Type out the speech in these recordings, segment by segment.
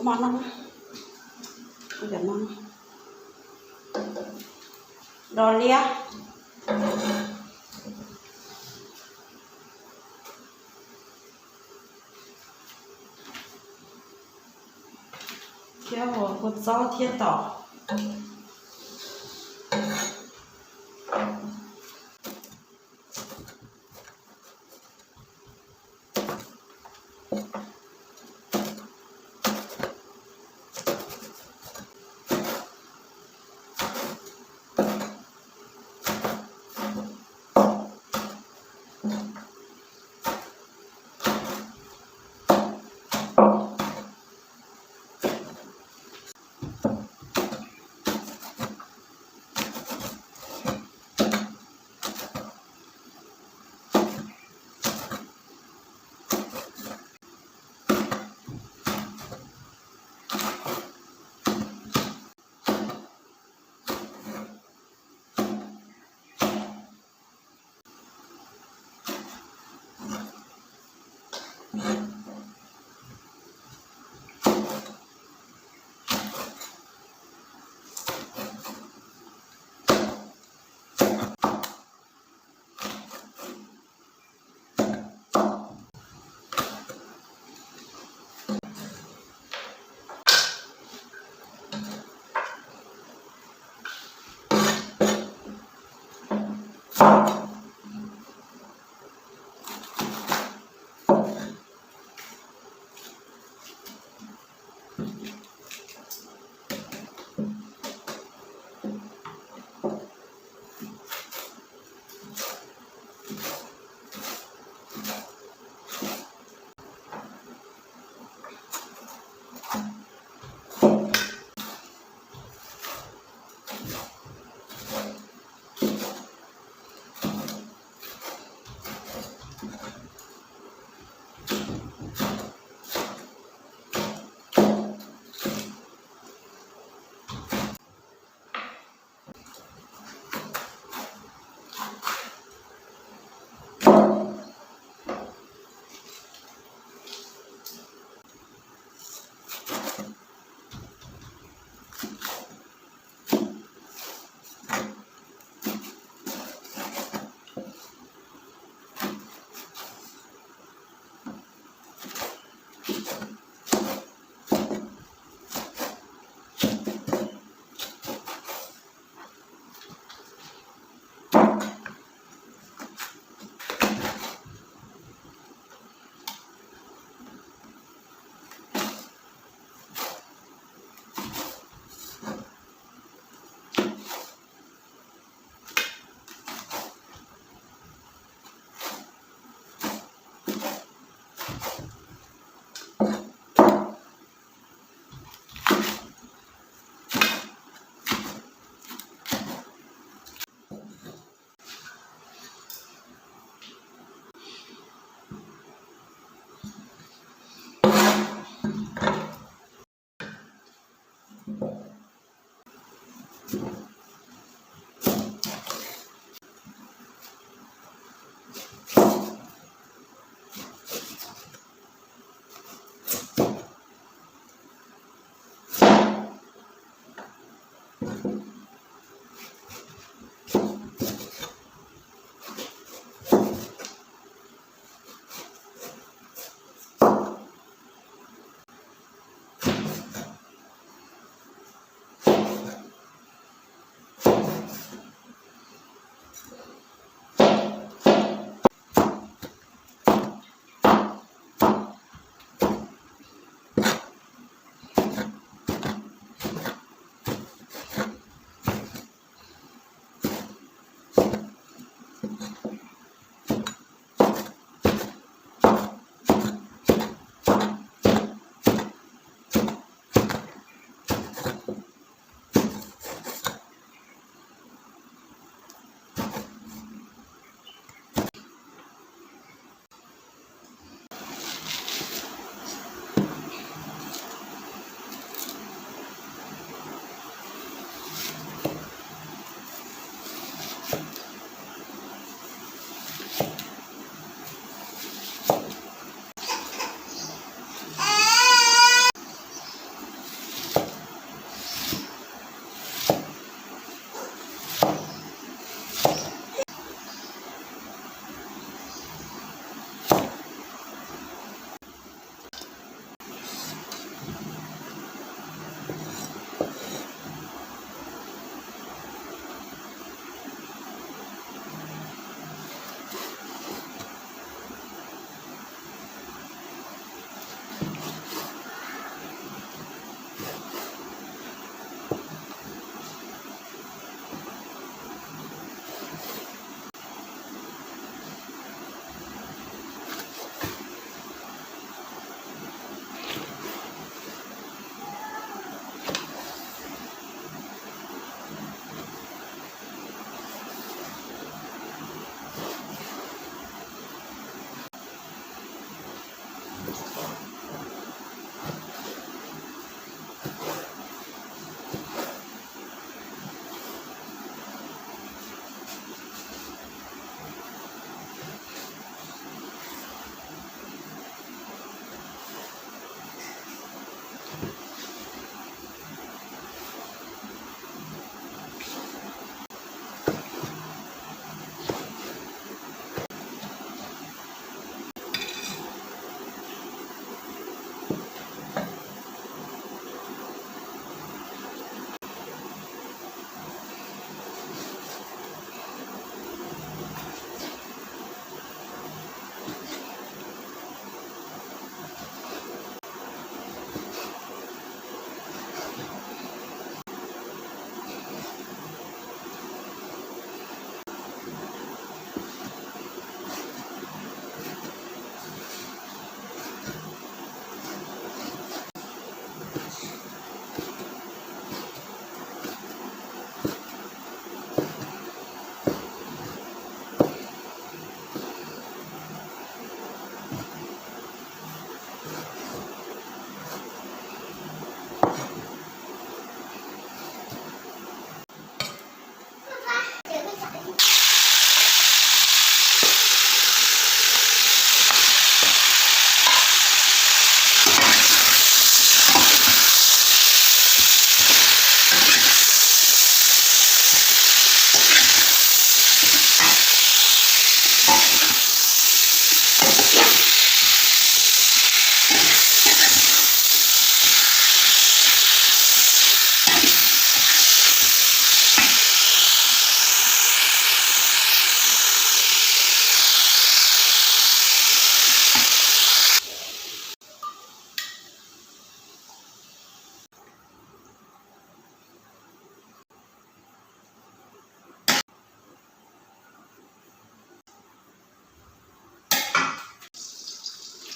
Mov no, mov no, dos liab, thiab kua txob thiab tau.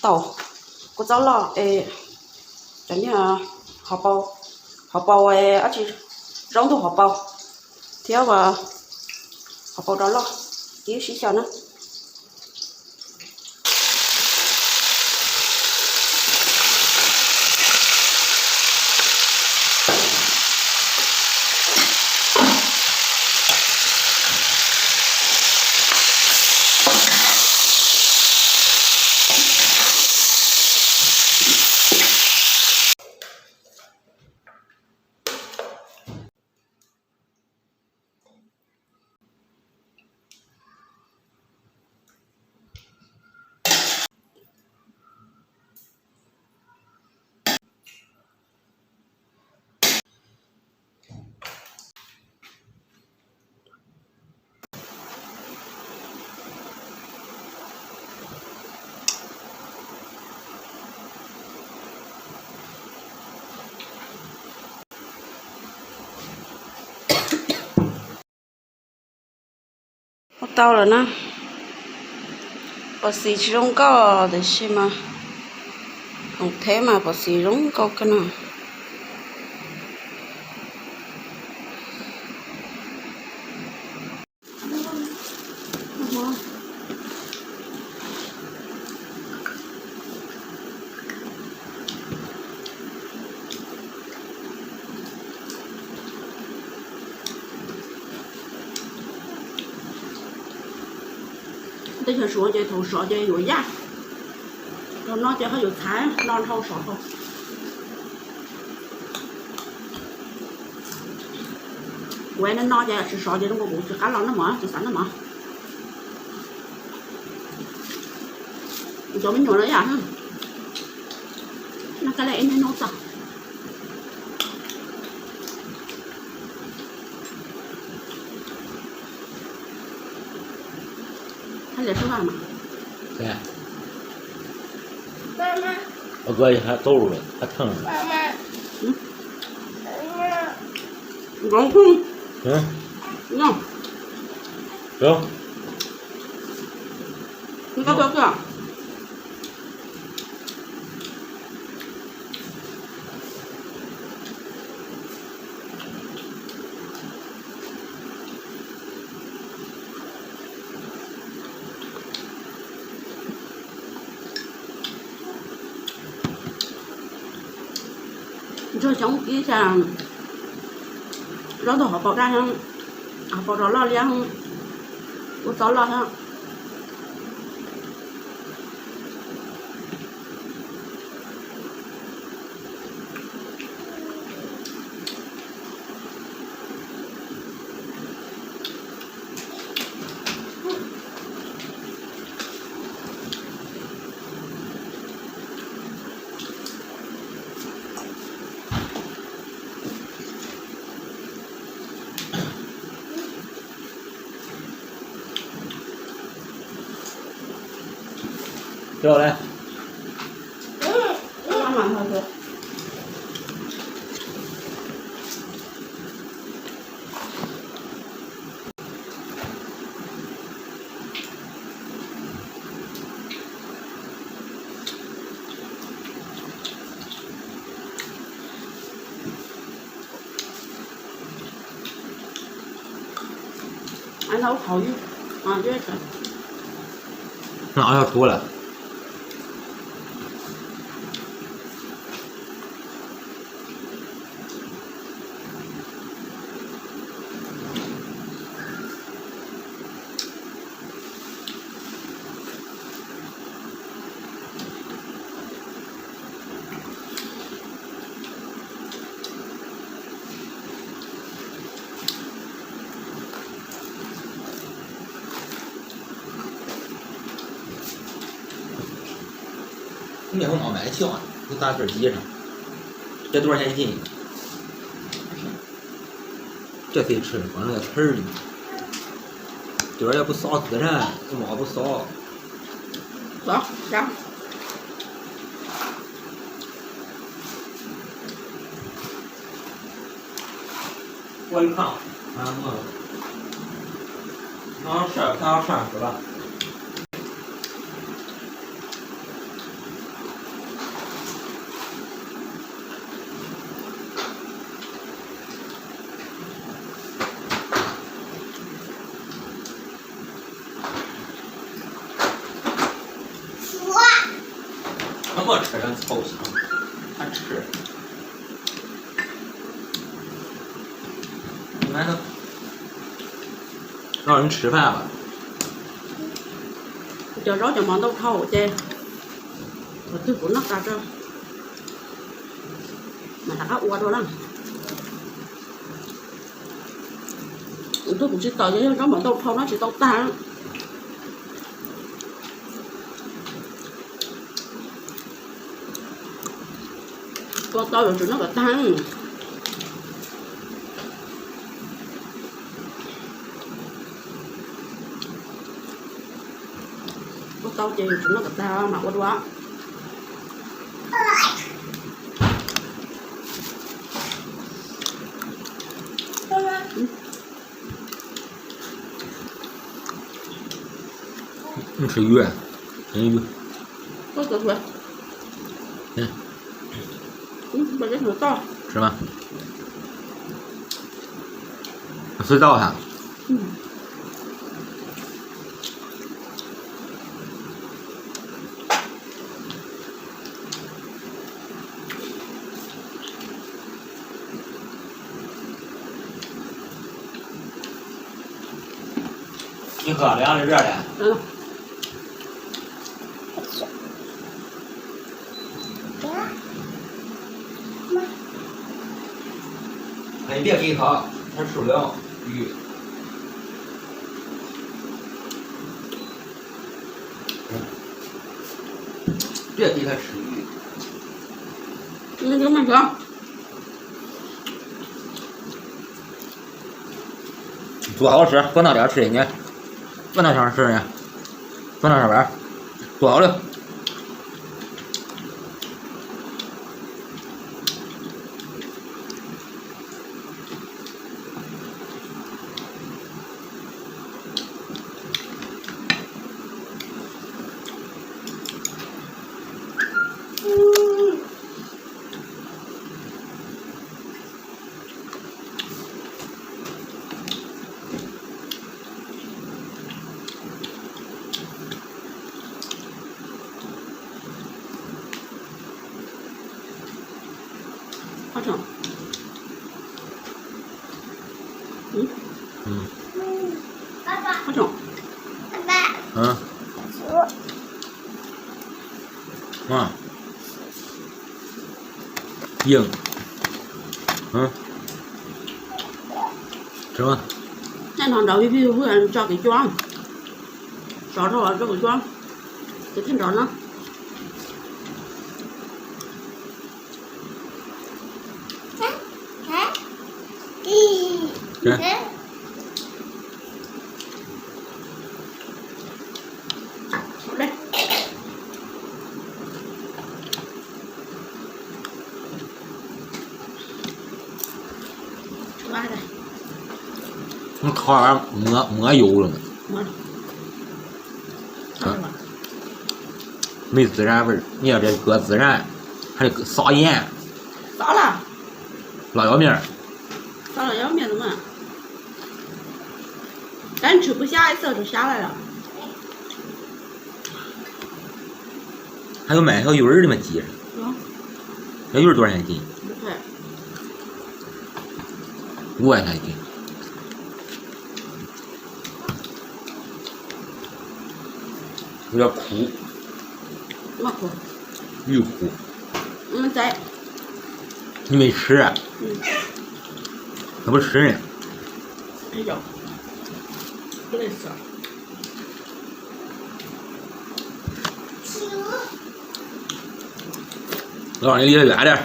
Tau, kua txob loj es cov niag hauv paus, hauv paus dab tsi, zaub ntug hauv paus thiab hauv paus rau loj, tib sib xyaw na. Ua tau lawm na. Pov xis tsis zoo nkauj tiam sis mas khoom theb mas pov xis zoo nkauj kawg no. Teb chaws Suav ces thaum sov ces yuav yaj, thaum no ces ho yuav txhaiv no dhau sov hau. Kuv no no ces tsis sov ces zoo nkaus kuv tsis qab los noj mov, tsis xav noj mov. Kuv cov me nyuam lawm yam, noj kab laj ib hnub txog. Ntsuag xyoob ib xya, zaub ntug hauv paus daj, hauv paus rau loj liab, ua txob loj thiab. Ub, qhov ub, no yog tuag lawm. Ub, niam hub no mas ib xyoos tus tag tawm cia, cov tuaj cia ib cim, cov tias tshwm qhov no thwj, cov yog pub xob tiag na, tus mov pub xob. Ua li no, no sawm tau sawm lawm. 还敢凑合？还吃？来，都让人吃饭吧。Cov zaub cov mov ntau dhau ces tus twg kuv noj tas tso, mas rov qab ua dua na. Tus twg kuv tsis tawm ces yog zaub mov ntau dhau no tsis tau tag. Ua tau yuav tsum noj kom tag. Ua tau ces yuav tsum noj kom tag mas ua dua.吃鱼，吃鱼。嗯，吃吧。隧道哈。 你喝的啊，这边的？嗯。哎，你别给他，他吃不了鱼。别给他吃鱼。嗯，给我们吃。 煮好了吃，搁那点儿吃去，搁那上吃去，搁那上玩儿，煮好了。 Qhov tseem. Qhov tseem. Yeej. Nyob no nrov vij vij vwj tso kev cua, sov rau tso kev cua, kev thiaj nrov no. Kho muab yuav lawm. Mej txwv zaj, mej yog tias kov txwv zaj, hais li xov yam. Xov los? Los yuav mej. Xov los yuav mej mas. Kab tshwm pw xyab ib txog rau xyab lawm. Hais yus mam, hais yus li mas ci. Yog yus tua hais ci. Ua hais ci. Yog khuv. Yus khuv. Yus mej sis, khuv sis. Los li lam dab.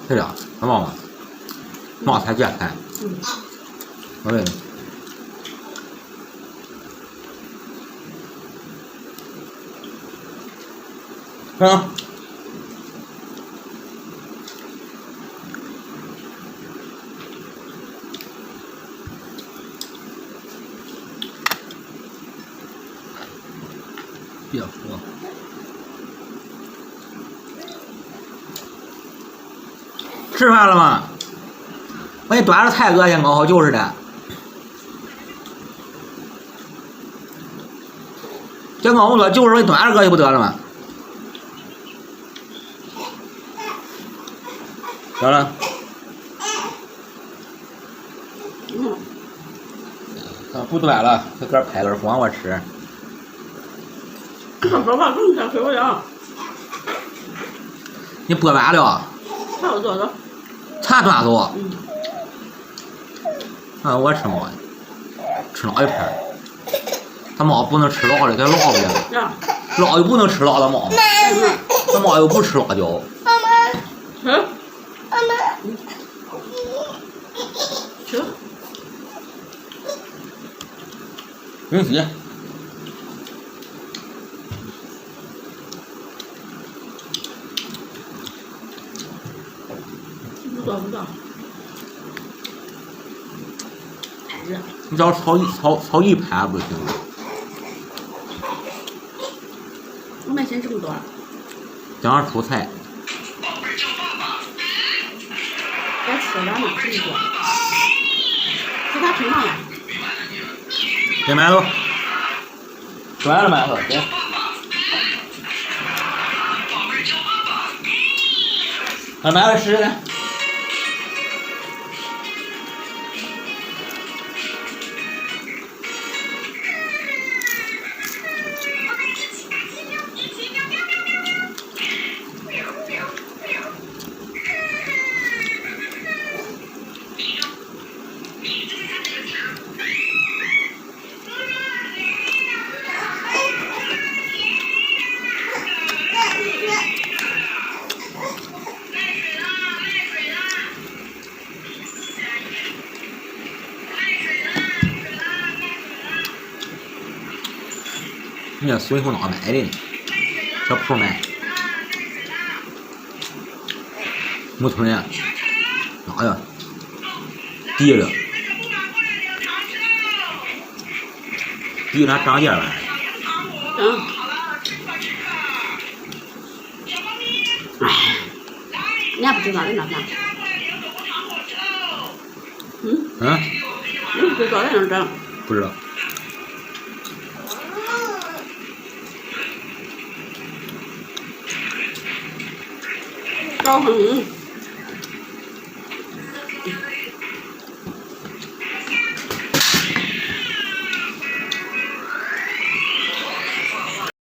Thiab los, moj thaiv caj thaiv. 啊，别说。吃饭了吗？我给你端着菜，饿得跟熬好久似的。 这我我就是给你端着个就不得了嘛。得了。嗯。啊，不端了，自个儿拍个光我吃。这个说话更想吃不了。你剥完了？差不多了。差多了。嗯。 啊，我吃没，吃了一盘儿。他妈不能吃辣的，太辣不了。啊。辣又不能吃辣，他妈。嗯。他妈又不吃辣椒。吃。吃。嗯，行。 不知道，不知道。你只要炒一，炒，炒一盘不就行了？我买先这么多了。加上蔬菜。该吃了哪这么多？其他盛上来。点馒头。 吃完了吗？好，行。慢慢的吃呢。 你这水壶哪买的呢？小铺买。没存呀？哪呀？跌了。跌了还涨价了。嗯。 你还不知道在哪看？嗯？嗯？你不知道在哪看？不知道。高恒。